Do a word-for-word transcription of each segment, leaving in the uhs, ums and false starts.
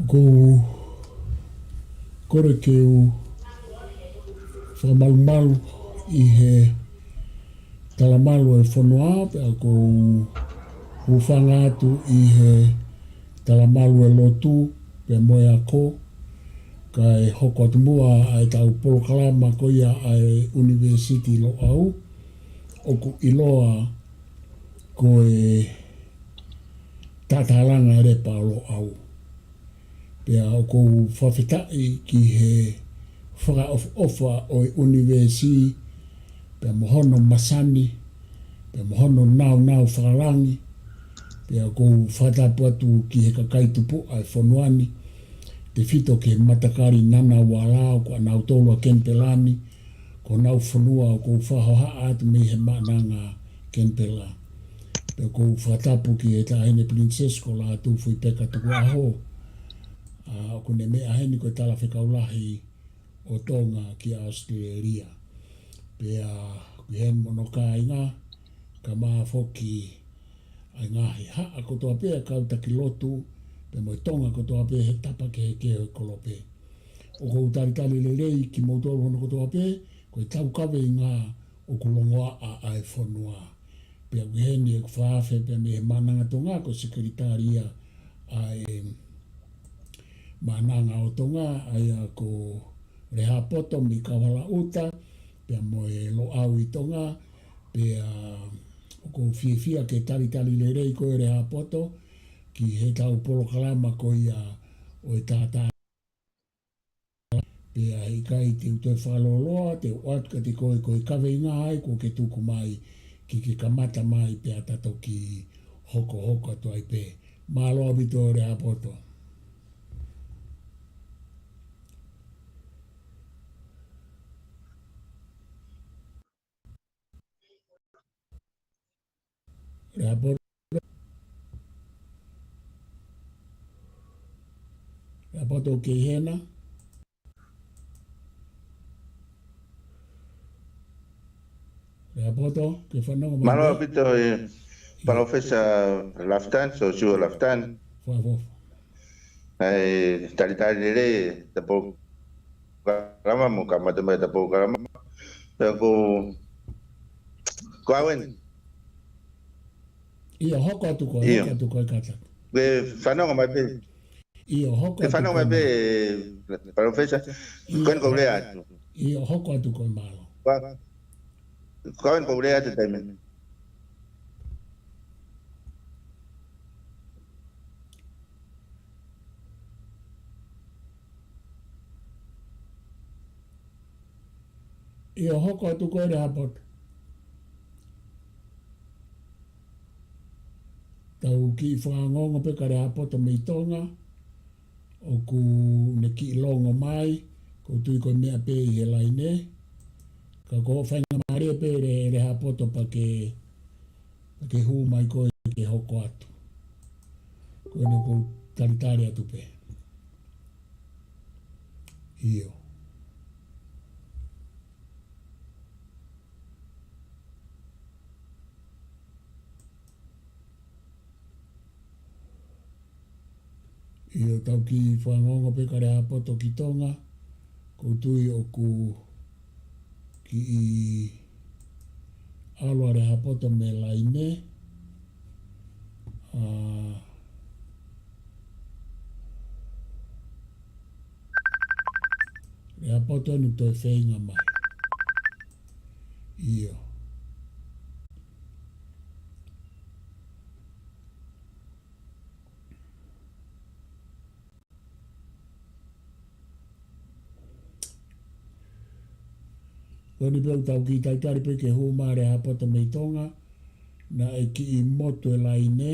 ʻOku ou kole ke u fakamalumalu ʻi he talamalu ʻo e fonua, pea ʻoku ou hūfanga atu ʻi he talamalu ʻo e lotu pea mo e ako, kae hoko atu muʻa ʻa ʻetau polokalama ko ia ʻa e ʻUnivēsiti Loʻau, ʻoku ʻiloa ko e Tatalanga ʻo e Lepa ʻo Loʻau. Pea ʻoku ou fakafetaʻi ki he fakaʻofoʻofa ʻo e ʻunivēsi, pea mo hono masani, pea mo hono nāunau fakalangi. Pea ʻoku ou fakatapu atu ki he kakai tupuʻa ʻo e fonua ni, tefito ki he matakali Ngunnawal, ko ʻanautolu ʻa Kenipela ni, ko honau fonua ʻoku ou fakahohaʻa atu mei he Maʻananga Kenipela. Pea ʻoku ou fakatapu ki he Taʻahine Pilinisesi ko Lātūfuipeka Tukuʻaho, ʻa, ʻoku ne meʻa heni ko e Talafekau Lahi ʻo Tonga ki ʻAositelēlia. Pea ʻoku ʻi heni mo hono kāinga, kae ʻumaʻā foki ʻa e ngaahi haʻa kotoa pē ʻa e kau taki lotu, pea mo e Tonga kotoa pē he tapa kehekehe ʻo e kolope. ʻOku ou talitali lelei kimoutolu hono kotoa pē, ko e taukaveinga ʻoku longoaʻa ʻa e fonua. Pea ʻoku ʻi heni ʻeku fakaafe pea mei he Maʻananga Tonga, ko e Sekelitali ia ʻa e Maʻananga ʻo Tonga, ʻa ia ko Lehāpoto mei Kauhalaʻuta, pea mo e Loʻau ʻi Tonga, pea ʻoku ou fiefia ke talitali lelei koe Lehāpoto, ki heʻetau polokalama ko ia ʻo e Tatalanga. Pea heʻikai te u toe fakalōloa, te u ʻoatu kiate koe ko e kaveinga ia kuo ke tuku mai, ke ke kamata mai pea ta toki hokohoko atu ai pē. Mālō ʻaupito Lehāpoto. Lehāpoto. Lehāpoto, ʻoku ke ʻi hena? Lehāpoto, ke fanongo mai. Mālō ʻaupito ʻe Palōfesa Lafitani, Siosiua Lafitani. Fakaʻofoʻofa. ʻA e talitali lelei ʻetau polokalama mo kamata mai ʻetau polokalama. Pea ko, ko au eni. ʻIo, hoko atu koe, ʻio, hoko atu koe, kātaki. Ke fanongo mai pē. ʻIo, hoko atu koe. Ke fanongo mai pē, Palōfesa. ʻIo, ko eni ʻoku ou lea atu. ʻIo, hoko atu koe, mālō. Ko, Ko eni ʻoku ou lea atu he taimi ni. ʻIo, hoko atu koe Lehaapoto. Tau kiʻi fakaongoongo pē kia Lehaapoto mei Tonga, ʻoku ne kiʻi longo mai, ʻoku ou tui ko e meʻa pē ʻi he laine. Ka ko e faingamālie pē Lehaapoto pea ke, pea ke hū mai koe ke hoko atu. Ko eni ʻoku ou talitali atu pē. ʻIo. ʻIo, tau kiʻi fakaongoongo pē kia Lehaapoto ki Tonga, ʻoku ou tui ʻoku kiʻi ʻalu ʻa Lehaapoto mei he laine. ʻA, Lehaapoto ʻoku toe feinga mai. ʻIo. Ko eni pē ʻoku tau kiʻi talitali pē ke hū mai Lehaapoto mei Tonga, naʻe kiʻi motu e laine,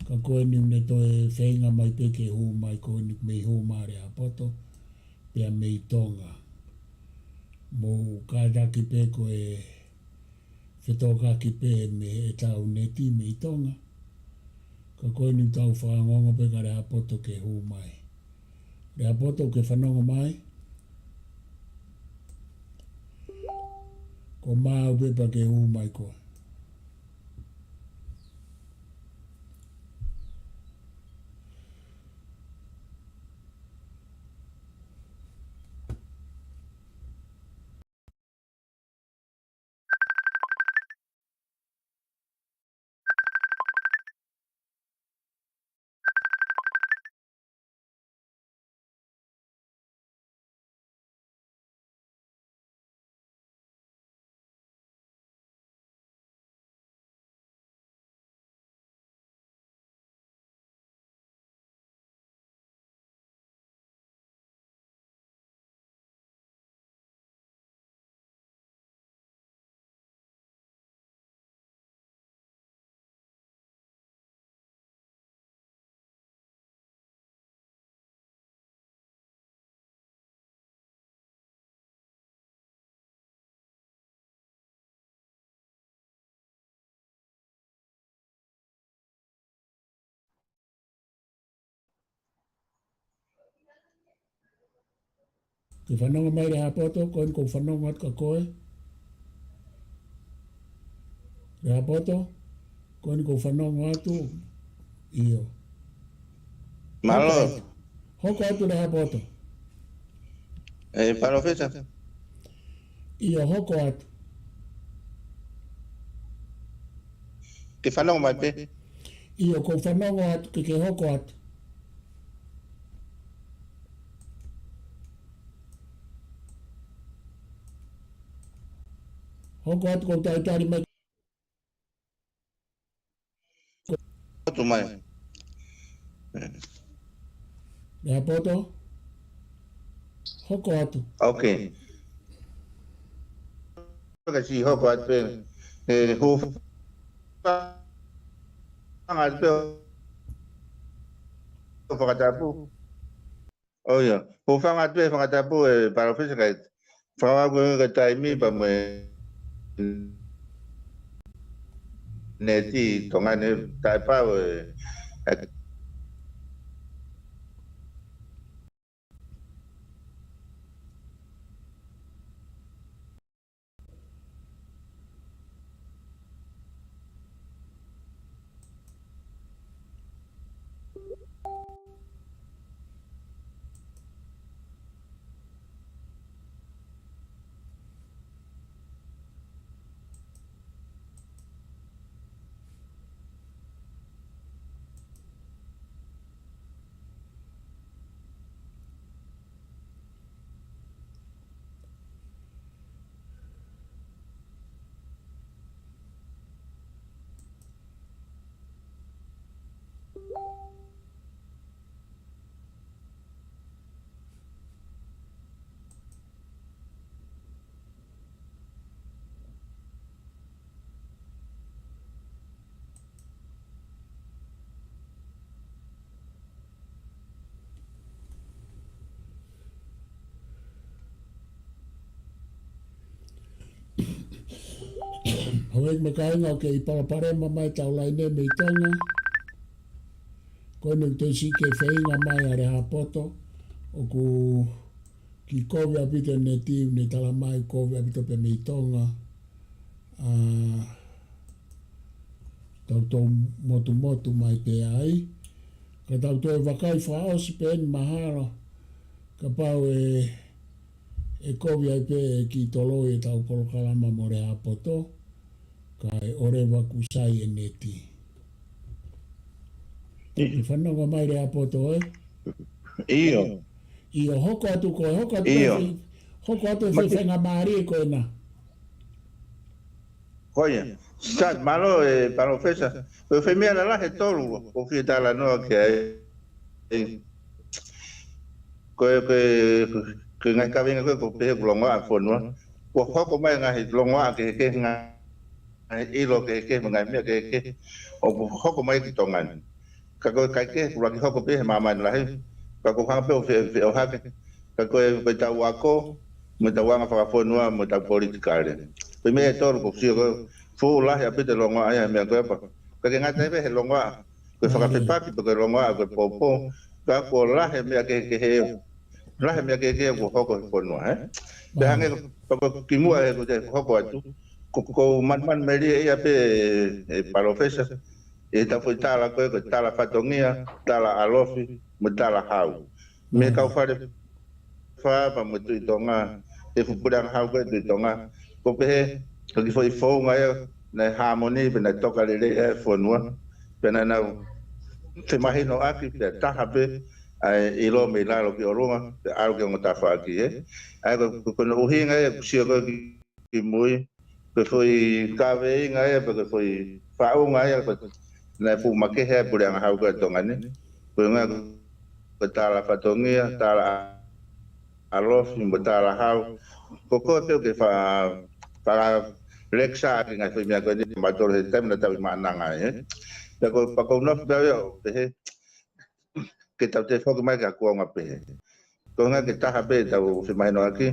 ka ko eni ʻoku ne toe feinga mai pē ke hū mai, ko eni mei hū mai Lehaapoto, pea mei Tonga. Mou kātaki pē ko e fetōkaki pē mei heʻetau neti mei Tonga. Ka ko eni ʻoku tau fakaongoongo pē kia Lehaapoto ke hū mai. Lehaapoto, ke fanongo mai? Ko e maau pē pea ke hū mai koe. Ke fanongo mai Lehaapoto, ko eni ʻoku ou fanongo atu kia koe. Lehaapoto, ko eni ʻoku ou fanongo atu. ʻIo. Mālō. Hoko atu. Hoko atu Lehaapoto. ʻE, Palōfesa. ʻIo, hoko atu. Ke fanongo mai pē. ʻIo, ʻoku ou fanongo atu, ke ke hoko atu. Hoko atu, ʻoku ou talitali mai. Atu mai. Lehaapoto. Hoko atu. Ok. Ka si hoko atu pē. ʻE, hūfanga atu pē. Fakatapu. ʻOia. Hūfanga atu pē, fakatapu ē Palōfesa, kae fakavavevave ko e taimi pea mo e neti ʻi Tonga ni, taʻepau ē. Houʻeiki mo e kāinga, ʻoku kei palopalema mai ʻetau laine mei Tonga. Ko eni ʻoku toe siʻi kei feinga mai ʻa Lehāpoto, ʻoku kiʻi kovi ʻaupito e neti, ne tala mai kovi ʻaupito pē mei Tonga. ʻA, tau tau motumotu mai pē ai. Ka tau toe vakai fakaʻosi pē eni mahalo, kapau ʻe, ʻe kovi ai pē ʻe kiʻi toloi ʻetau polokalama mo Lehāpoto, kae ʻoua leva kuo sai e neti. Ke fanongo mai Lehāpoto, ē? ʻIo. ʻIo, hoko atu koe, hoko atu ʻIo. koe, hoko atu e Mate. faingamālie ko ena. Ko ia. Sa, mālō e Palōfesa. Ko e foʻi meʻa lalahi ʻe tolu, ʻoku fie talanoa ki ai. Ko e, ko e, ko e ngaahi kaveinga ko ē, ʻoku pehē ʻoku longoaʻa e fonua. Kuo hoko mai ngaahi longoaʻa kehekehe, ngaahi ʻilo kehekehe, mo e ngaahi meʻa kehekehe. ʻOku hoko mai ki Tonga ni. Ka ko e ʻikai ke, kuo ʻuluaki hoko pē he māmani lahi. Ka ʻoku hanga pē ʻo fe, feʻohake. Ka ko e, ko ʻetau ako, mo ʻetau anga fakafonua, mo ʻetau politikale. Ko e meʻa ʻe tolu ʻoku ou sio ko ē, fuʻu lahi ʻaupito e longoaʻa ia he meʻa ko ē pea. ʻIkai ke ngata ai pē he longoaʻa, ko e Mm. fakafepaki, pe ko e longoaʻa, ko e poupou. Ka kuo lahi e meʻa kehekehe. Lahi e meʻa kehekehe kuo hoko he fonua, ē? Pea Mm. hangē ko, ko, ko kimuʻa he ko e hoko atu. Ko, ʻoku ou manumanu melie ia pē e, e Palōfesa. ʻI heʻetau foʻi tala ko ē, ko e tala fatongia, tala ʻalofi, mo e tala hau. Mei he Mm. kau fale fā pea mo e Tuʻi Tonga, he fuʻu puleʻanga hau ko ē Tuʻi Tonga. ʻOku pehē, ko e kiʻi foʻi founga ia, naʻe hāmoni, pea naʻe toka lelei ai e fonua. Pea naʻa nau femahinoʻaki, pea taha pē, ʻa e ʻilo mei lalo ki ʻolunga, pea ʻalu ki ongo tafaʻaki, ē. ʻA ia ko, ko, ko hono ʻuhinga ia, ʻoku ou sio ko ē ki, ki mui, ko e foʻi kaveinga ia, pe ko e foʻi faʻunga ia, ko e naʻe fuʻu makehe ai e puleʻanga hau ko ē Tonga ni. Ko e ngaahi, ko e tala fatongia, tala ʻalofi, mo e tala hau. Ko koe pē ʻoku ke fa, fa lekisa ʻaki e ngaahi foʻi meʻa ko eni maʻatolu he taimi naʻa tau ʻi Maʻananga ai, ē. Pea ko, pea ʻoku ou nofo pē au ia ʻo pehē, ke tau toe foki mai ki ha kuonga pehē. Ko e ʻuhinga ke taha pē ʻetau femahinoʻaki.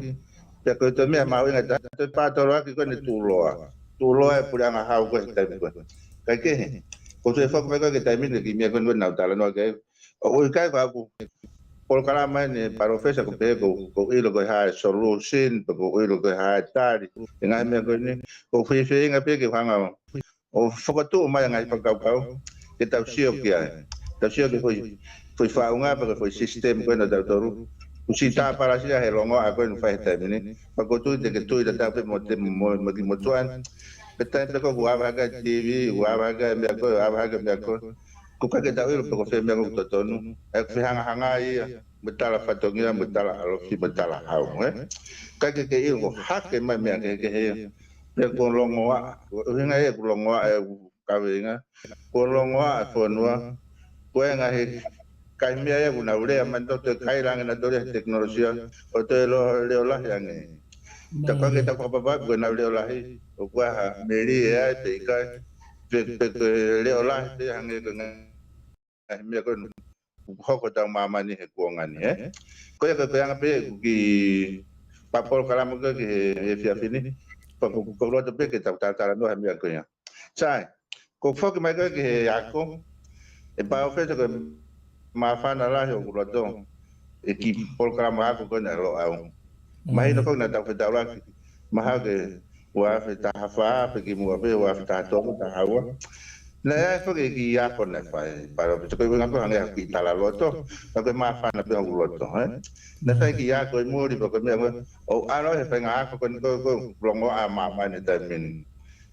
Pea ko e toe meʻa mahuʻinga taha, toe pātoloaki ko eni e tuʻuloa. Tuʻuloa e puleʻanga hau ko ē he taimi ko ē. Kae kehe, ʻoku ou toe foki mai ko ē ki he taimi ni ki he meʻa ko eni naʻa tau talanoa ki ai. ʻOku ʻikai ko haʻaku polokalama eni Palōfesa, ʻoku pehē ʻoku, ʻoku ou ʻilo ko e hā e solution, pe ʻoku ou ʻilo ko e hā e tali. E ngaahi meʻa ko eni, ʻoku ou feinga pē ke u hanga ʻo ʻo fokotuʻu mai e ngaahi fakakaukau ke tau sio ki ai. Tau sio ki he foʻi, foʻi faʻunga pe ko e foʻi system ko ē naʻa tau tolu. Kuo siʻi tāpalasia he longoaʻa ko ē naʻe fai he taimi ni. Pea ʻoku ou tui te ke tui tatau pē mo te mo, mo ki motuʻa ni. Pea taimi pē ko ē kuo ava hake e TV, kuo ava hake e meʻa ko ē, ava hake e meʻa ko ē. ʻOku ʻikai ke tau ʻilo pe ko fē meʻa ʻoku totonu. ʻOku fehangahanga ia mo e tala fatongia, mo e tala ʻalofi, mo e tala hau, ē? ʻIkai ke ke ʻilo ko e hake mai e meʻa kehekehe ia. Pea kuo longoaʻa, ʻuhinga ia ʻoku longoaʻa e kaveinga. Kuo longoaʻa e fonua. Ko e ngaahi, ngaahi meʻa ia ʻoku nau lea mai, ʻoku toe kai ange nautolu he tekinolosia, ʻo toe leo, leo lahi ange. Ka ʻoku ʻikai ke tau fakapapauʻi pe ko e nau leo lahi, ʻoku ʻi ai ha melie ai pe ʻikai, pe, pe ko e leo lahi pē hangē ko e ngaahi meʻa ko ē ʻoku hoko ʻetau māmani he kuonga ni, ē? Ko ia ko e, ko e anga pē ʻeku kiʻi polokalama ko ē ki he, he efiafi ni. Pea ʻoku, ʻoku ou loto pē ke tau talatalanoa he meʻa ko ia. Sai, ʻoku ou foki mai ko ē ki he ako. ʻE Palōfesa, ko e māfana lahi ʻoku loto e kiʻi polokalama ako ko eni ʻa e Loʻau. Mahino foki naʻa tau fetaulaki. Mahalo ko e ua afe taha fā pe kimuʻa pē, ua afe taha tolu, taha ua. Naʻe ʻi ai foki e kiʻi ako naʻe fai, Palōfesa, ko e ʻuhinga ko ē hangē ha kiʻi talaloto, ka ko e māfana pē ʻoku loto, ē? Naʻe fai e kiʻi ako ʻi muli, pea ko e meʻa ko ē, ʻoku ʻalu he faʻahinga ako ko eni ko e, ko e longoaʻa e māmani he taimi ni.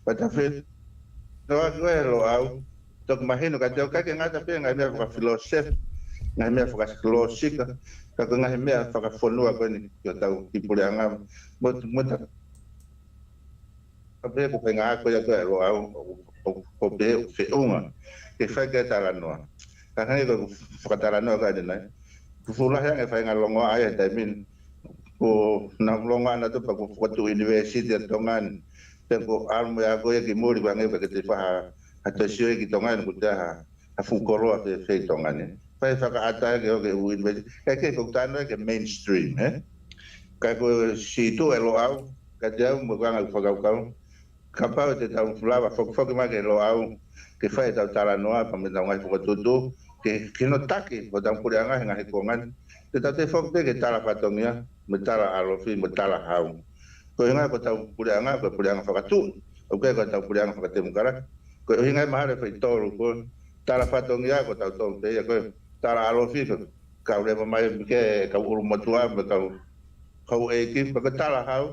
Pea tau fetaulaki ko ē he Loʻau, toki mahino kiate au ʻikai ke ngata pē he ngaahi meʻa fakafilōsefa, ngaahi meʻa fakalōsika, ka ko e ngaahi meʻa fakafonua ko eni ki hotau kiʻi puleʻanga. Mo, mo ta, pea ko e faʻahinga ako ia ko ē ʻa e Loʻau, ʻo, ʻo, ʻo pehē ʻoku feʻunga ke fai ki ai e talanoa. Ka hangē ko ʻeku fakatalanoa ko ē ʻanenai, kuo fuʻu lahi ange e faʻahinga longoaʻa ia he taimi ni. Kuo nau longoaʻa nautolu pea kuo fokotuʻu ʻunivēsiti ʻa Tonga ni. Pea kuo ʻalu mo e ako ia ki muli, kuo hangē ʻoku ʻikai ke toe fai ha, ha toe sio ia ki Tonga ni, kuo toe ʻi ai ha, ha fuʻu koloa fēfē ʻi Tonga ni. Fai fakaʻatā ke hoko e ʻū ʻunivēsiti. Kae kehe, ʻoku ou talanoa ki he mainstream, ē? Ka ko e siʻi tuʻu e Loʻau kiate au mo e anga ʻeku fakakaukau, kapau te tau lava fokifoki mai ki he Loʻau ke fai ʻetau talanoa pea mo ʻetau ngaahi fokotuʻutuʻu ke, ke notaki hotau puleʻanga he ngaahi kuonga ni. Te tau toe foki pē ki he tala fatongia, mo e tala ʻalofi, mo e tala hau. Ko e ʻuhinga ko hotau puleʻanga, ko e puleʻanga fakatuʻi. ʻOku ʻikai ko hotau puleʻanga fakatemokalati. Ko e ʻuhinga ia mahalo ʻe fai tolu ko e tala fatongia ko hotau tolu pē ia, ko e tala ʻalofi ko e kau leva mai ke kau ʻulumotuʻa mo e kau houʻeiki, pea ko e tala hau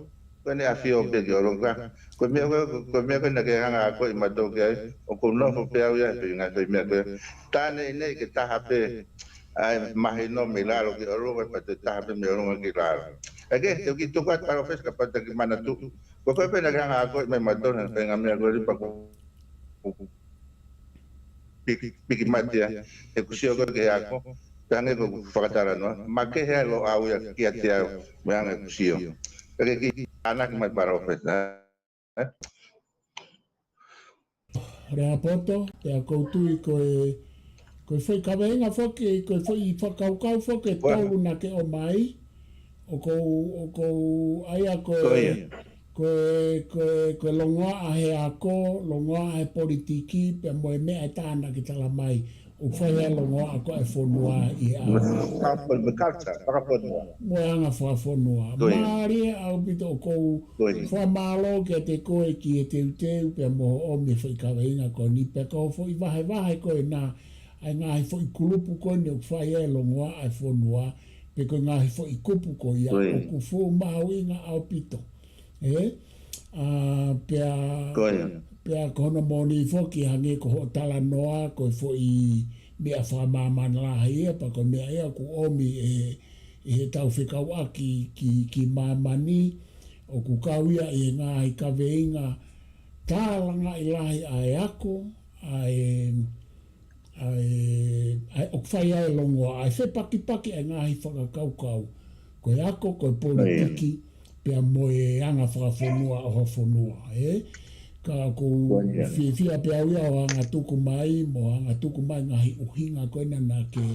ko ʻene ʻafio pē ki ʻolunga. Ko e meʻa ko, ko e meʻa ko ē naʻa ke hanga ʻo akoʻi mautolu ki ai, ʻoku ou nofo pē au ia he ngaahi meʻa ko ē. Tā neʻineʻi ke taha pē ʻa e mahino mei lalo ki ʻolunga, pea toe taha pē mei ʻolunga ki lalo. ʻE ke, te u kiʻi tuku atu Palōfesa kapau te ke manatuʻi. Ko koe pē naʻa ke hanga ʻo akoʻi mai mautolu he faʻahinga meʻa ko eni pea ʻoku piki, piki mate ia ʻeku sio ko ē ki he ako, pea hangē ko ʻeku fakatalanoa, makehe ʻa e Loʻau ia kiate au mo e anga ʻeku sio. Pea ke kiʻi tānaki mai Palōfesa. Lehaapoto, pea ʻoku ou tui ko e, ko e foʻi kaveinga foki, ko e foʻi fakakaukau foki ʻe tolu naʻa ke ʻomai, ʻoku ou, ʻoku ou, ʻa ia ko e, ko e, ko e, ko e longoaʻa he ako, longoaʻa he politiki, pea mo e meʻa ʻe taha naʻa ke tala mai, ʻoku fai ai e longoaʻa ko ē ʻa e fonua ʻi he ʻaho ni. Fakafonua, fakafonua. Mo e anga fakafonua. Mālie ʻaupito, ʻoku ou fakamālō kiate koe ki he teuteu, pea mo hoʻo ʻomi e foʻi kaveinga ko eni, pea ko e foʻi vahevahe ko ena, ʻa e ngaahi foʻi kulupu ko eni ʻoku fai ai e longoaʻa ʻa e fonua, pe ko e ngaahi foʻi kupu ko ia, ʻoku fuʻu mahuʻinga ʻaupito. ʻE? ʻA, pea, pea ko hono moʻoni foki hangē ko hoʻo talanoa, ko e foʻi meʻa fakamāmani lahi ia, pea ko e meʻa ia ʻoku ʻomi ʻe, ʻe heʻetau fekauʻaki ki, ki māmani, ʻoku kau ia ʻi he ngaahi kaveinga tālangaʻi lahi ʻa e ako, ʻa e, ʻa e, ʻa e, ʻoku fai ai e longoaʻa, ʻa e fepakipaki ʻa e ngaahi fakakaukau. Ko e ako, ko e politiki, pea mo e anga fakafonua ʻo ha fonua, ʻe? Ka ʻoku ou fiefia pē au ia hoʻo hanga tuku mai, mo hanga tuku mai ngaahi ʻuhinga ko ena naʻa ke,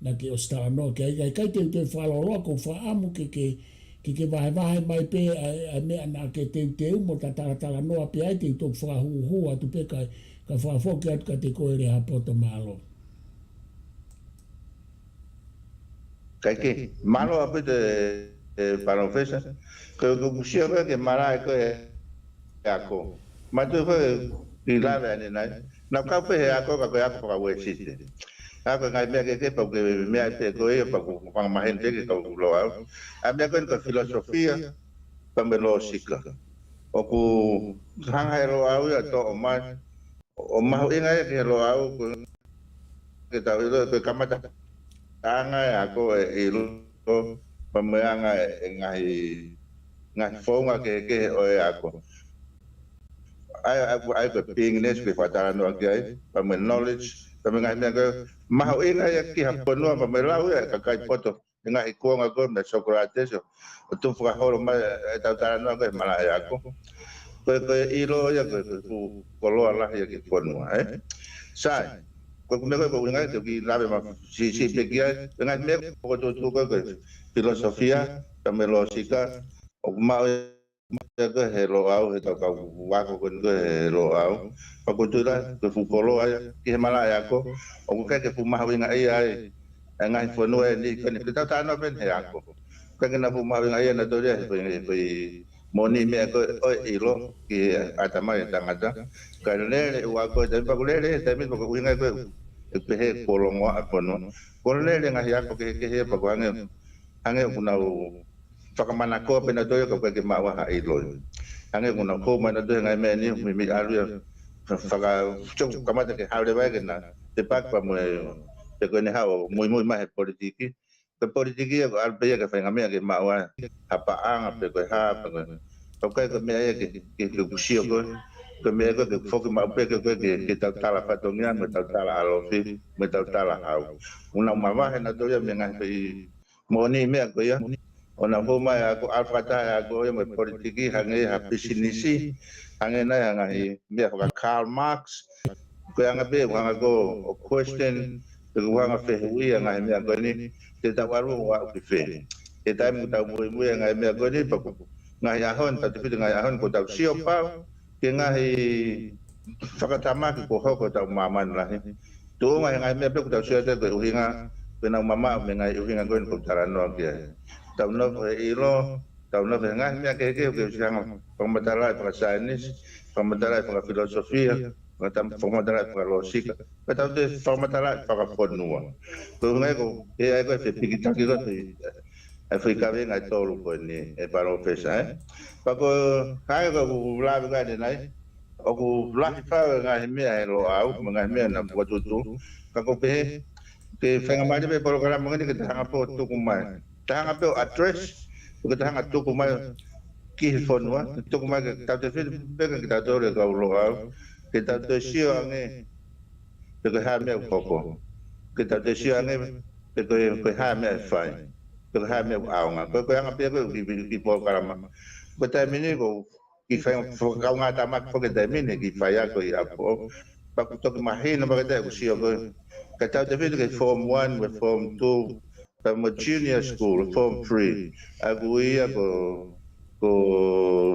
naʻa ke ʻosi talanoa ki ai, ʻikai, ʻikai te u toe fakalōloa, ʻoku ou fakaʻamu ke, ke, ke, ke vahevahe mai pē ʻa e, ʻa e meʻa naʻa ke teuteu mo ta talatalanoa pē ai, te u toki fakahūhū atu pē kae, kae fakafoki atu kiate koe Lehaapoto, mālō. Kae kehe, mālō ʻaupito ē, ē Palōfesa, ko, ko ʻeku sio ko ē ki he malaʻe ko ē ʻa e ako. Mātuʻa ko ē ʻi lave ʻanenai, naʻa ku kau pē he ako ka ko e ako faka-Uēsite. Ako e ngaahi meʻa kehekehe pea ʻoku ke meʻa pē ko ia pea ʻoku fakamaheni pē ki he kau Loʻau. ʻA e meʻa ko eni ko e filosofia, pea mo e lōsika. ʻOku hanga ʻe he Loʻau ia ʻo toʻo mai, ʻo mahuʻinga ia ki he Loʻau ko e, ke tau ʻilo ko e kamataʻanga e ako ʻe ʻilo, pea mo e anga e, e ngaahi, ngaahi founga kehekehe ʻo e ako. ʻA ia, ʻa ia ko e beingness ʻoku ke fakatalanoa ki ai, pea mo e knowledge, pea mo e ngaahi meʻa ko ē, mahuʻinga ia ki ha fonua, pea mo e lau ia ʻe he kakai poto he ngaahi kuonga ko ē meia Socrates, ʻo, ʻo tuʻu fakaholo mai ʻetau talanoa ko ē he malaʻe ako. Ko e, ko e ʻilo ia ko e, ko e fuʻu koloa lahi ia ki he fonua, ʻe? Sai, ko ʻeku meʻa ko ē ʻoku ou ʻuhinga ke u kiʻi lave mai siʻisiʻi pē ki ai, ko e ngaahi meʻa ko ē ʻoku tuʻutuʻu ko ē ko e filosofia, pea mo e lōsika, ʻoku maʻu ia ko ē he Loʻau, heʻetau kau ako ko eni ko ē he Loʻau. Pea ʻoku ou tui lahi ko e fuʻu koloa ia ki he malaʻe ako, ʻoku ʻikai ke fuʻu mahuʻingaʻia ai ʻa e ngaahi fonua ʻe niʻihi ko eni, ke tau talanoa pē eni he ako. ʻIkai ke nau fuʻu mahuʻingaʻia nautolu ia he foʻi, he foʻi moʻoniʻi meʻa ko ē ʻo e ʻilo ki he ʻatamai ʻo e tangata. Kae lele ʻū ako he taimi, pea ʻoku lele he taimi, pea ko e ʻuhinga ko ē ʻeku pehē kuo longoaʻa e fonua. Kuo lele e ngaahi ako kehekehe pea ʻoku hangē, hangē ʻoku nau fakamanakoa pē nautolu ia ka ʻoku ʻikai ke maʻu ha ʻilo. Hangē ʻoku nau hou mai nautolu he ngaahi meʻa ni, meimei ʻalu ia faka-, so kamata ke haʻu leva ia ke na tepaki pea mo e, pe ko ʻene haʻu ʻo muimui mai he politiki. Ko e politiki ia ʻoku ʻalu pē ia ki he faʻahinga meʻa ke maʻu ai ha paʻanga pe ko e hā pe ko e, ka ʻoku ʻikai ko e meʻa ia ke, ke, ke ʻoku sio ko ē, ko e meʻa ko ē ke foki maʻu pē ke, ke, ke, ke tau tala fatongia, mo tau tala ʻalofi, mo tau tala hau. ʻOku nau mavahe nautolu ia mei he ngaahi moʻoniʻi meʻa ko ia. ʻO nau hou mai ʻa e ako, ʻalu fakataha e ako ia mo e politiki, hangē ha pisinisi, hangē nai ha ngaahi meʻa faka-Karl Marx. Ko e anga pē ʻoku hanga ko ē ʻo question, pe ʻoku hanga ʻo fehuʻia e ngaahi meʻa ko eni, te tau ʻalu ʻo aʻu ki fē. He taimi ʻoku tau muimui ai e ngaahi meʻa ko eni, pea ko e ngaahi ʻaho ni, tautefito ki he ngaahi ʻaho ni, kuo tau sio pau ki he ngaahi fakatamaki kuo hoko ʻi hotau māmani lahi. Tuʻunga he ngaahi meʻa pē ʻoku tau sio atu ko e ʻuhinga, ko ʻenau mamaʻo mei he ngaahi ʻuhinga ko eni ʻoku ou talanoa ki ai. Tau nofo he ʻilo, tau nofo he ngaahi meʻa kehekehe ʻoku ke ʻosi hanga ʻo fakamatalaʻi fakasaienisi, fakamatalaʻi fakafilosofia, fakatam-, fakamatalaʻi fakalōsika. Pea tau toe fakamatalaʻi fakafonua. Ko e ʻuhinga ia ko e, ʻe ʻi ai ko e fepikitaki ko e ʻa e foʻi kaveinga ʻe tolu ko eni ʻe Palōfesa, ē. Pea ko e hā ia ko ʻeku lave ko eni ai, ʻoku lahi fau e ngaahi meʻa ʻi Loʻau, mo e ngaahi meʻa naʻa ku tuʻu. Ka ʻoku ou pehē, ke faingamālie pē polokalama ko eni ke ta hanga pē ʻo tuku mai. Ta hanga pē ʻo address, ke ta hanga tuku mai ki he fonua, tuku mai ke tautefito pē kia kitautolu e kau Loʻau, ke tau toe sio ange, pe ko e hā e meʻa ʻoku hoko. Ke tau toe sio ange, pe ko e, ko e hā e meʻa ʻe fai. Pe ko e hā e meʻa ʻoku ʻaonga. Ko e, ko e anga pē ia ko e kiʻi, kiʻi, kiʻi polokalama. Ko e taimi ni ʻoku ou kiʻi fai fakakaungātamaki foki he taimi ni kiʻi faiako ʻi ʻapi. Pea ʻoku toki mahino pē kiate au ʻeku sio ko ē. Ka tautefito ki he form one, mo e form two, pea mo e junior school, form three. ʻA ia ko ia ko, ko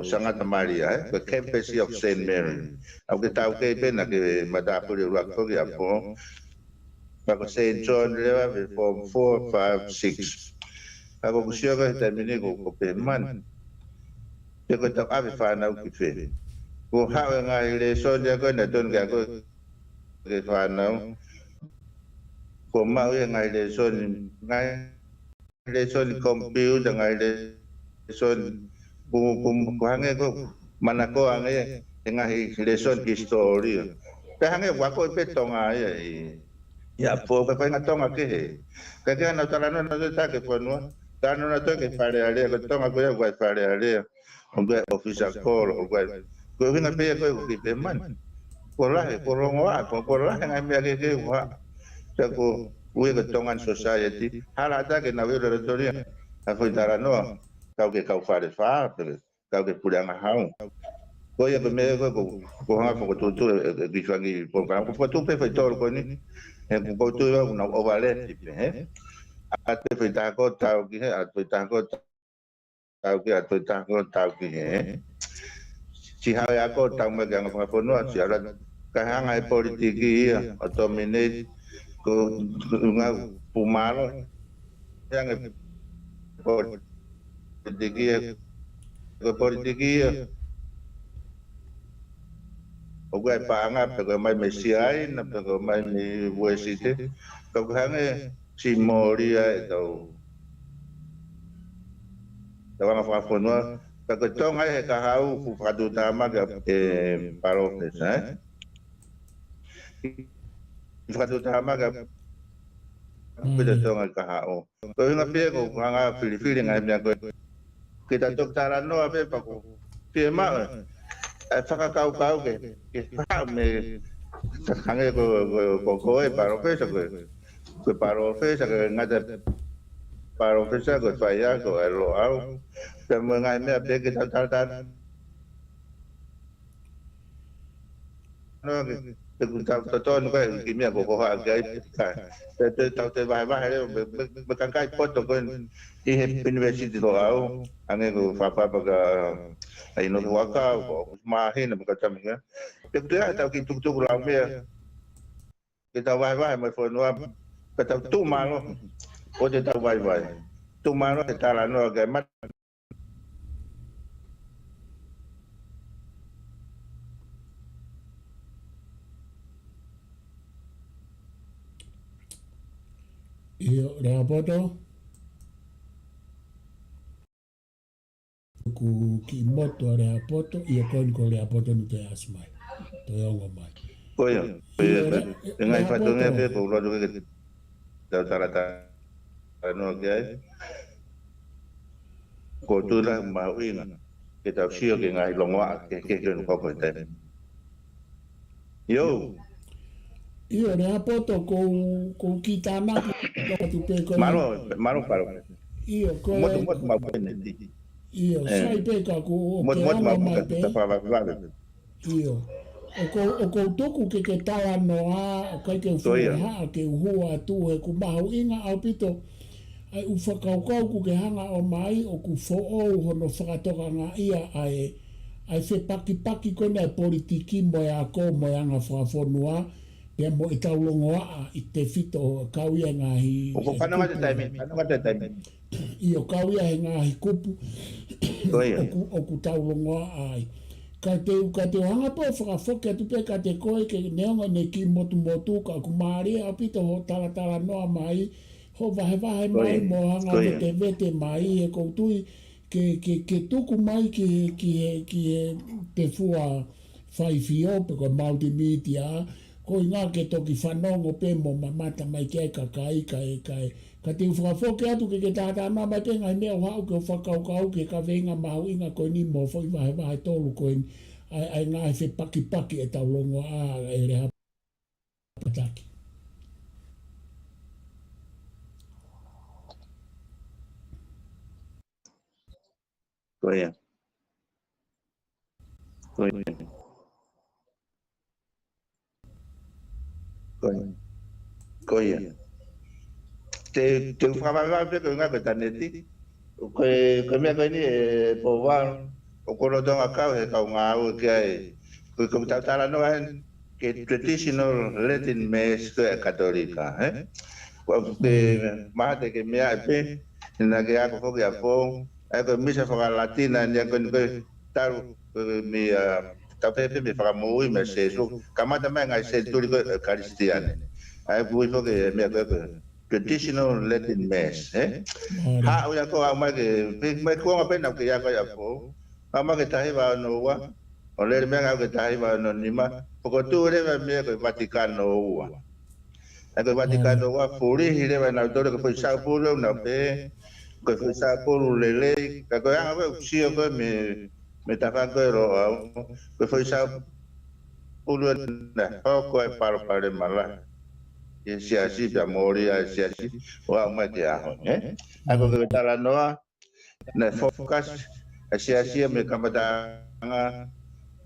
Sangata Malia, ē? Ko e campus of Saint Mary. ʻA ia ko e taukei pē naʻa ke matāpule ʻuluaki foki ʻi ʻapi. Pea ko Saint John leva pē form four, five, six. ʻA ia ko ʻeku sio ko ē he taimi ni ʻoku ou pehē man. Pe ko e tau ʻave fānau ki fē. Kuo haʻu e ngaahi lēsoni ia ko ē naʻe tonu ke ako ki he fānau. Kuo maʻu ia e ngaahi lēsoni, ngaahi lēsoni computer, ngaahi lēsoni, ʻoku, ʻoku, ʻoku hangē ko e manakoa ange e ngaahi lēsoni hisitōlia. Pea hangē ʻoku akoʻi pē Tonga ia ʻi, ʻi ʻapi, ka ko e ngaahi Tonga kehe. Ka ke ana talanoa nautolu ki he fonua, talanoa nautolu ki Fale Alea, ko Tonga ko ia ʻoku ʻi ai Fale Alea. ʻOku ʻi ai ʻōfisa kolo, ʻoku ʻi ai. Ko e ʻuhinga pē ia ko ē ʻoku ou kiʻi pehē man. Kuo lahi, kuo longoaʻa, kuo, kuo lahi e ngaahi meʻa kehekehe ʻoku hā. Pea ʻoku ui ko e Tongan society. Hala ʻatā ke nau ʻilo ʻe tautolu ia ha foʻi talanoa. Kau ki he kau Falefā, pe kau ki he Puleʻanga Hau. Ko ia ko e meʻa ko ē ʻoku, ʻoku ou hanga ʻo fokotuʻutuʻu e, e, e kiʻi fanga polokalama. ʻOku ou fokotuʻu pē foʻi tolu ko eni. He ʻoku ou tui au ʻoku nau overlap pē, hē? ʻAtu e foʻi taha ko ē tau ki hē, ʻatu e foʻi taha ko ē tau ki, ʻatu e foʻi taha ko ē tau ki hē. Siʻi haʻu e ako ʻo tau mai ki he anga fakafonua, siʻi ʻalu atu. Ka hanga e politiki ia ʻo dominate, ko, ko e ngaahi pumalo. Hanga e politiki ia, ko e politiki ia. ʻOku ʻi ai e paʻanga, pe ko e ʻomai mei Siaina, pe ko e ʻomai mei Uēsite. Ka ʻoku hangē siʻi mōlia ʻetau, ʻetau anga fakafonua. Ka ko Tonga ʻi he kahaʻu ʻoku fakatuʻutāmaki ʻe Palōfesa, ē? Fakatuʻutāmaki ʻaupito Tonga ʻi he kahaʻu. Ko e ʻuhinga pē ia ʻoku ou hanga ʻo filifili e ngaahi meʻa ko ē. Ke ta toki talanoa pē pea ʻoku fiemaʻu e fakakaukau ke, ke haʻu mei, hangē ko, ko, ko, ko e Palōfesa ko ē. Ko e Palōfesa, ko e ngata Palōfesa, ko e faiako ʻa Loʻau. Pea mo e ngaahi meʻa pē ke ta talanoa. No, ke, ke ku tau totonu ko e kiʻi meʻa ʻoku ou hohaʻa ki ai, ka, te, te, tau toe vahevahe leva, mo e, mo e, mo e kakai poto ko ē ʻi he University Loʻau, hangē ko Fafapa ka, ʻa ʻInoke Huʻakau, ko ʻOkusi Māhina, mo e kau tama ko ē. Te, te, tau kiʻi tukutuku lau meʻa, ke tau vahevahe mo e fonua, ka tau tuʻu mālohi, ʻo te tau vaivai. Tuʻu mālohi he talanoa ki ai mata. ʻIo, Lehāpoto. Ko e kiʻi moto ʻa Lehāpoto, ʻio ko eni ko Lehāpoto naʻa ke ʻasi mai. Toe ongo mai. Ko ia, ko ia, ʻio, ko e, Lehā-, ko e ngaahi Lehāpoto. Fatongia pē, ʻoku ou loto ke tau talata talanoa ki ai. ʻOku ou tui lahi ʻoku mahuʻinga ke tau sio ki he ngaahi longoaʻa kehekehe ʻoku hoko he taimi. ʻIo. ʻIo, Lehāpoto, ko u, ko u kiʻi tānaki atu pē ko e. Mālō, mālō, Palo. ʻIo, ko e. Motumotu mau pene ti. ʻIo, ē. Sai pē ka ko u, ʻoku ke motumotu ongo mau mai pē. Ka ta fāvāvāve. ʻIo. ʻOku ou, ʻoku ou tuku ke ke talanoa, ʻoku ʻikai ke u fuehaʻa ke u hū atu he ʻoku mahuʻinga ʻaupito ʻa e ʻū fakakaukau ʻoku ke hanga ʻo ʻomai ʻoku foʻou hono fakatokangaʻi ʻa e, ʻa e fepakipaki ko ena ʻa e politiki mo e ako mo e anga fakafonua, pea mo ʻetau longoaʻa ʻi he tefito ʻoku kau ia he ngaahi ʻOku fanongo atu e taimi, fanongo atu e taimi. ʻIo, kau ia he ngaahi kupu ʻoku, ʻoku tau longoaʻa ai. Ka te u, ka te u hanga pē ʻo fakafoki atu pē kiate koe ke neongo ʻene kiʻi motumotu ka ʻoku mālie ʻaupito hoʻo talatalanoa mai, hoʻo vahevahe mai mo hanga ʻo vetevete mai he ʻoku ou tui ke, ke, ke tuku mai ki he, ki he, ki he tefua faifio pe ko e multimedia, ko e ʻuhinga ke toki fanongo pē mo mamata mai ki ai e kakai, kae, kae, ka te u fakafoki atu ke ke talatalanoa mai pē ngaahi meʻa ʻoku haʻu ke u fakakaukau ki he kaveinga mahuʻinga ko eni mo e foʻi vahevahe ʻe tolu ko eni, ʻa e, ʻa e ngaahi fepakipaki ʻetau longoaʻa ʻe Leha Pataki. Ko ia. Ko ia. Ko ia. Ko ia. Te, te u fakamaʻamaʻa pē ko e ʻuhinga ko e ʻinitaneti. Ko e, ko e meʻa ko eni ʻe Pouvalu, ʻoku lolotonga kau he kau ngāue ki ai. Ko e, ko e tau talanoa heni ki he traditional Latin Mass ko ē ʻa e Katolika, ē? Ko e mahalo te ke meaʻi pē, naʻa ke ako foki ʻa Pou, ʻa ia ko e misa fakalatina eni ʻa ia ko eni ko e talu, ko e meʻa, tau pehē pē mei he fakamoʻui mei he Sēsū, kamata mai ngaahi senituli ko ē ʻo e Kalisitiane. ʻA ia ʻoku ui foki e meʻa ko ē ko e traditional Latin Mass, ē? Haʻu ia ko ē ʻo aʻu mai ki he, pē, mai kuonga pē naʻa ku kei ako ai ʻa Pou. Aʻu mai ki he taha hiva ono ua, ʻo lele mai ange ki he taha hiva ono nima, fokotuʻu leva e meʻa ko e Vatikano ua. ʻA ia ko e Vatikano ua, fulihi leva ʻe nautolu ko e foʻi saupulu ʻoku nau pehē ko e foʻi saupulu lelei, ka ko e anga ko ē ʻoku sio ko ē mei, mei he tafaʻaki ko ē ʻo Loʻau, ko e foʻi saupulu ʻena hoko ai e palopalema lahi ʻi he siasi pea mole ʻa e siasi ʻo aʻu mai ki he ʻaho ni, ē? ʻA ia ko e talanoa, naʻe focus ʻa e siasi ia mei he kamataʻanga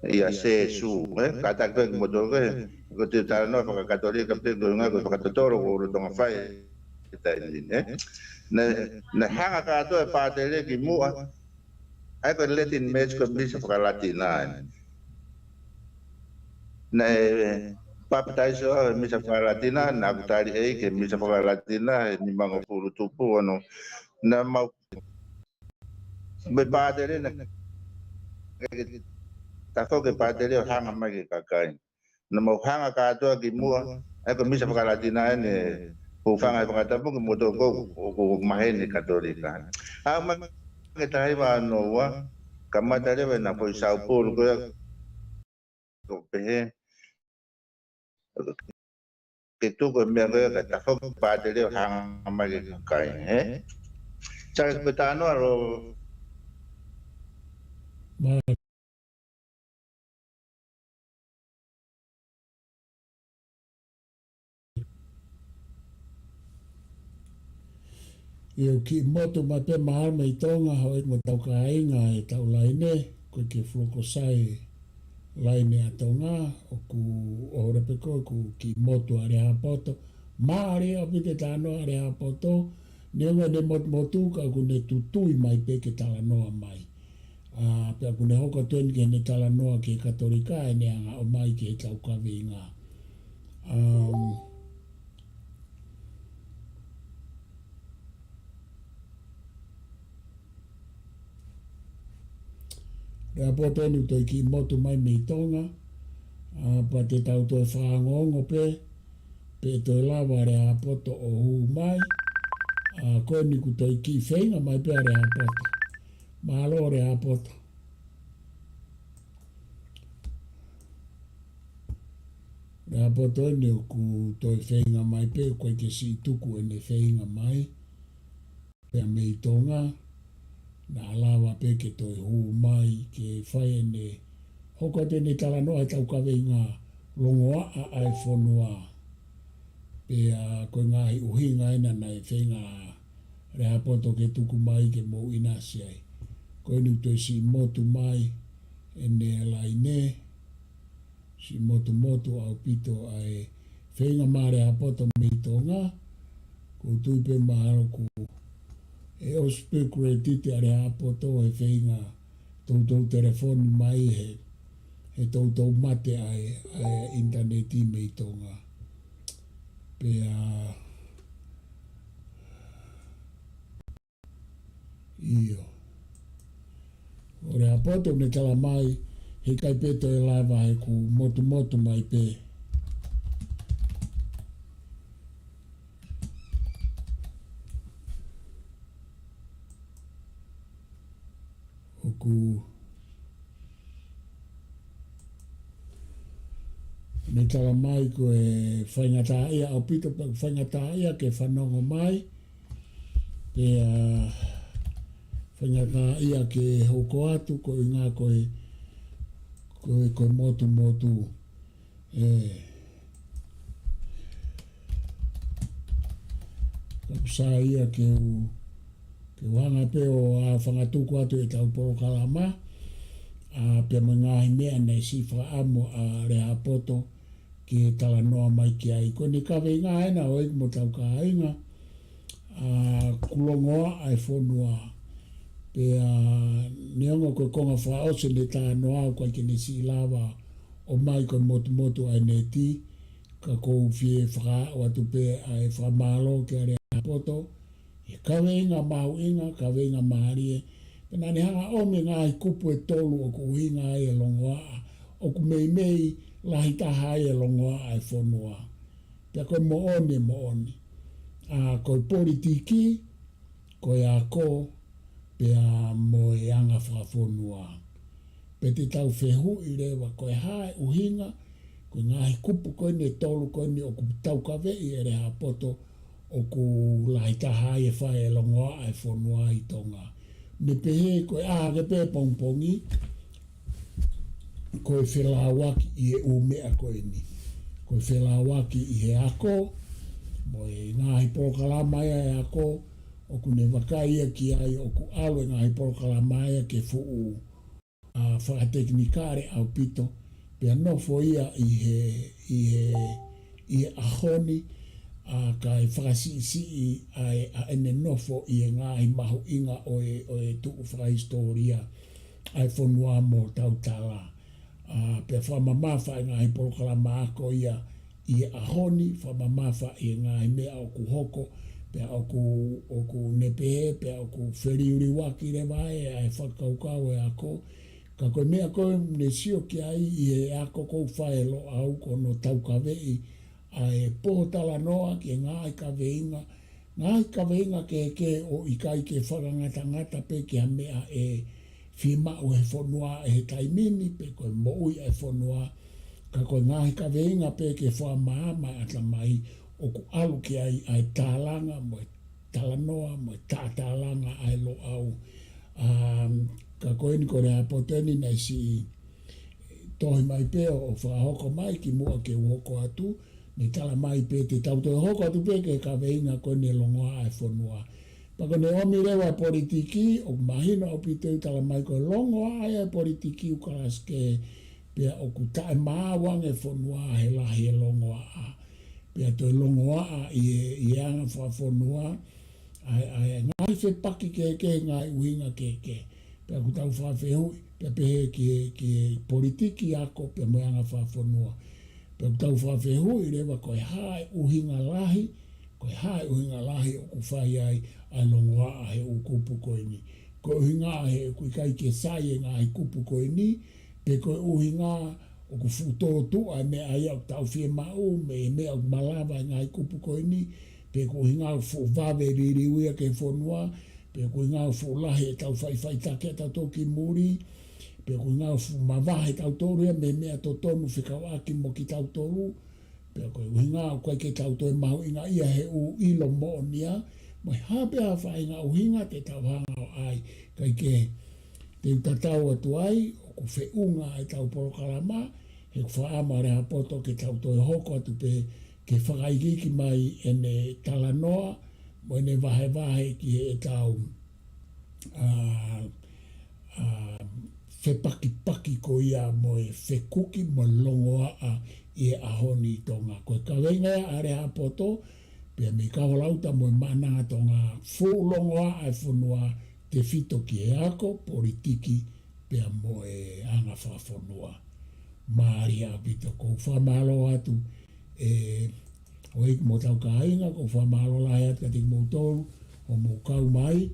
ʻia Sēsū, ē? Kātaki pē kimoutolu ko ē, ʻoku te talanoa faka-Katolika pē ko e ʻuhinga ko e fakatotolo ʻoku lolotonga fai he taimi ni, ē? Naʻe, naʻe hanga kātoa e pātele ki muʻa, ʻa ia ko e Latin Mass ko e misa fakalatina eni. Naʻe papitaiso au he misa fakalatina, naʻa ku tali ʻEiki he misa fakalatina, he nimangofulu tupu ono. Naʻa mau, mei he pātele naʻe, tafoki e pātele ʻo hanga mai ki he kakai. Naʻa mau hanga kātoa ki muʻa, ʻa ia ko e misa fakalatina eni, ʻo hūfanga he fakatapu kimoutolu ko ē ʻoku maheni Katolika. Aʻu mai ki he taha hiva ono ua, kamata leva ʻena foʻi saupulu ko ē, ʻo pehē ke tuku e meʻa ko ē kae tafoki e pātele ʻo hanga mai ki he kakai, ē? Charles, ko e talanoa ʻa Lou. ʻIo, kiʻi motu mai pē mahalo mei Tonga, houʻeiki mo hotau kāinga ʻetau laine, ko e kiʻi fuloku sai laine ʻa Tonga, ʻoku ʻohovale pē ko ē ʻoku kiʻi motu ʻa Lehāpoto, mālie ʻaupito e talanoa ʻa Lehāpoto, neongo ʻene motumotu ka ʻoku ne tutui mai pē ke talanoa mai. ʻA, pea ʻoku ne hoko atu eni ki heʻene talanoa ki he Katolika, ʻene hanga ʻo ʻomai ki heʻetau kaveinga. Um, Lehāpoto eni ʻoku toe kiʻi motu mai mei Tonga, ʻa, pea te tau toe fakaongoongo pē, pe ʻe toe lava ʻa Lehāpoto ʻo hū mai, ʻa, ko eni ʻoku toe kiʻi feinga mai pē ʻa Lehāpoto. Mālō Lehāpoto. Lehāpoto eni ʻoku toe feinga mai pē, ʻoku ʻikai ke siʻi tuku ʻene feinga mai. Pea mei Tonga, naʻa lava pē ke toe hū mai, ke fai ʻene, hoko atu ʻene talanoa ʻetau kaveinga longoaʻa ʻa e fonua. Pea ko e ngaahi ʻuhinga ena naʻe feinga Lehāpoto ke tuku mai ke mou ʻinasi ai. Ko eni ʻoku toe siʻi motu mai ʻene laine, siʻi motumotu ʻaupito ʻa e feinga mai ʻa Lehāpoto mei Tonga, ʻoku ou tui pē mahalo ʻoku ʻosi pē kuletiti ʻa Lehāpoto he feinga toutou telefoni mai he, he toutou mate ʻa e, ʻa e ʻinitaneti mei Tonga. Pea, ʻio. ʻO Lehāpoto ne tala mai, heʻikai pē toe lava he ʻoku motumotu mai pē. ʻOku ne tala mai ko e faingataʻaʻia ʻaupito, pea faingataʻaʻia ke fanongo mai, pea faingataʻaʻia ke hoko atu, koeʻuhinga ko e, ko e, ko e motumotu. ʻE, ʻoku sai ia ke u, ke u hanga pē ʻo ʻā fangatuku atu ʻetau polokalama, ʻa, pea mo e ngaahi meʻa naʻe siʻi fakaʻamu ʻa Lehāpoto ke talanoa mai ki ai. Ko ʻene kaveinga ena ʻo ʻeku mo ʻetau kāinga, ʻa, ʻoku longoaʻa e fonua. Pea neongo ko e konga fakaʻosi ʻene talanoa ʻoku ʻikai ke ne siʻi lava ʻo ʻomai ko e motumotu ʻa e neti, ka ʻoku ou fie fakaaʻu atu pē ʻa e fakamālō kia Lehāpoto, ʻi he kaveinga mahuʻinga, kaveinga mālie, pea naʻa ne hanga ʻo ʻomi e ngaahi kupu ʻe tolu ʻoku ʻuhinga ai e longoaʻa, ʻoku meimei lahi taha ai e longoaʻa e fonua. Pea ko e moʻoni, moʻoni. ʻA, ko e politiki, ko e ako, pea mo e anga fakafonua. Pea te tau fehuʻi leva, ko e hā e ʻuhinga, ko e ngaahi kupu ko eni ʻe tolu ko eni ʻoku taukaveʻi ʻe Lehāpoto ʻoku lahi taha ai e fai e longoaʻa e fonua ʻi Tonga. Ne pehē ko e ʻā hake pē pongipongi, ko e felāuaki ʻi he ʻū meʻa ko eni. Ko e felāuaki ʻi he ako, mo e ngaahi polokalama ia e ako, ʻoku ne vakai ia ki ai, ʻoku ʻalu e ngaahi polokalama ia ke fuʻu, ʻa, fakatekinikale ʻaupito, pea nofo ia ʻi he, ʻi he, ʻi he ʻaho ni, ʻa, kae fakasiʻisiʻi ʻa e, ʻa ʻene nofo ʻi he ngaahi mahuʻinga ʻo e, ʻo e tuʻu fakahisitōlia ʻa e fonua mo tautala. ʻA, pea fakamamafa e ngaahi polokalama ako ia ʻi he ʻaho ni, fakamamafa ʻi he ngaahi meʻa ʻoku hoko, pea ʻoku, ʻoku ne pehē, pea ʻoku feliuliuaki leva ʻa e, ʻa e fakakaukau e ako. Ka ko e meʻa ko ē ne sio ki ai ʻi he ako ʻoku fai ʻe Loʻau ko hono taukaveʻi ʻa e pōtalanoa ki he ngaahi kaveinga, ngaahi kaveinga kehekehe ʻo ʻikai ke fakangatangata pē ki ha meʻa ʻe fiemaʻu he fonua ʻi he taimi ni, pe ko e moʻui ʻa e fonua, ka ko e ngaahi kaveinga pē ke fakamaama ʻatamai ʻoku ʻalu ki ai ʻa e tālanga mo e talanoa mo e taʻatālanga ʻa e Loʻau. Um, ka ko eni ko Lehāpoto eni naʻe siʻi tohi mai pē ʻo fakahoko mai kimuʻa ke u hoko atu, ne tala mai pē te tau toe hoko atu pē ki he kaveinga ko eni e longoaʻa e fonua. Pea ko ʻene ʻomi leva e politiki, ʻoku mahino ʻaupito ʻoku tala mai ko e longoaʻa e politiki ʻoku kalasi kehe, pea ʻoku taʻemaau ange e fonua he lahi e longoaʻa. Pea toe longoaʻa ʻi he, ʻi he anga fakafonua, ʻa e, ʻa e ngaahi fepaki kehekehe, ngaahi ʻuhinga kehekehe. Pea ʻoku tau fakafehuʻi, pea pehē ki he, ki he politiki, ako, pea mo e anga fakafonua. Pea ʻoku tau fakafehuʻi leva ko e hā e ʻuhinga lahi, ko e hā e ʻuhinga lahi ʻoku fai ai ʻa e longoaʻa he ʻū kupu ko eni. Ko e ʻuhinga he ʻoku ʻikai ke sai e ngaahi kupu ko eni, pe ko e ʻuhinga ʻoku fuʻu tōtuʻa e meʻa ia ʻoku tau fiemaʻu, mei he meʻa ʻoku malava e ngaahi kupu ko eni, pe ko e ʻuhinga ʻoku fuʻu vave e liliu ia ki he fonua, pe ko e ʻuhinga ʻoku fuʻu lahi ʻetau faʻifaʻitaki ʻatautolu ki muli, pe ko e ʻuhinga ʻoku fuʻu mavahe tautolu ia mei he meʻa totonu fekauʻaki mo kitautolu, pea ko e ʻuhinga ʻoku ʻikai ke tau toe mahuʻingaʻia he ʻū ʻilo moʻonia, mo e hā pē ha faʻahinga ʻuhinga te tau hanga ʻo ʻai, kae kehe, te u tatau atu ai, ʻoku feʻunga ʻetau polokalama, he ʻoku fakaʻamu ʻa Lehāpoto ke tau toe hoko atu pē, ke fakaikiiki mai ʻene talanoa, mo ʻene vahevahe ki heʻetau, ʻa, ʻa, fepakipaki ko ia mo e fekuki mo e longoaʻa ʻi he ʻaho ni ʻi Tonga. Ko e kaveinga ia ʻa Lehāpoto, pea mei Kaholauta mo e Maʻananga Tonga, fuʻu longoaʻa e fonua, tefito ki he ako, politiki, pea mo e anga fakafonua. Mālie ʻaupito, ʻoku ou fakamālō atu ʻe ʻEiki mo hotau kāinga, ʻoku ou fakamālō lahi atu kiate kimoutolu ʻoku mou kau mai,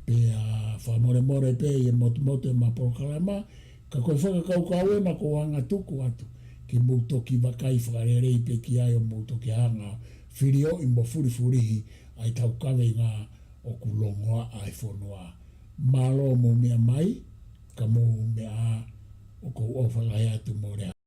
pea fakamolemole pē ʻi he motumotu ʻema polokalama, ka ko e fakakaukau ena ʻoku ou hanga ʻo tuku atu ke mou toki vakai fakalelei pē ki ai ʻo mou toki hanga ʻo filioʻi mo fulifulihi ʻa e tau kaveinga ʻoku longoaʻa e fonua. Mālō mou meʻa mai, ka mou meʻa ā, ʻoku ou ʻofa lahi atu mo lea.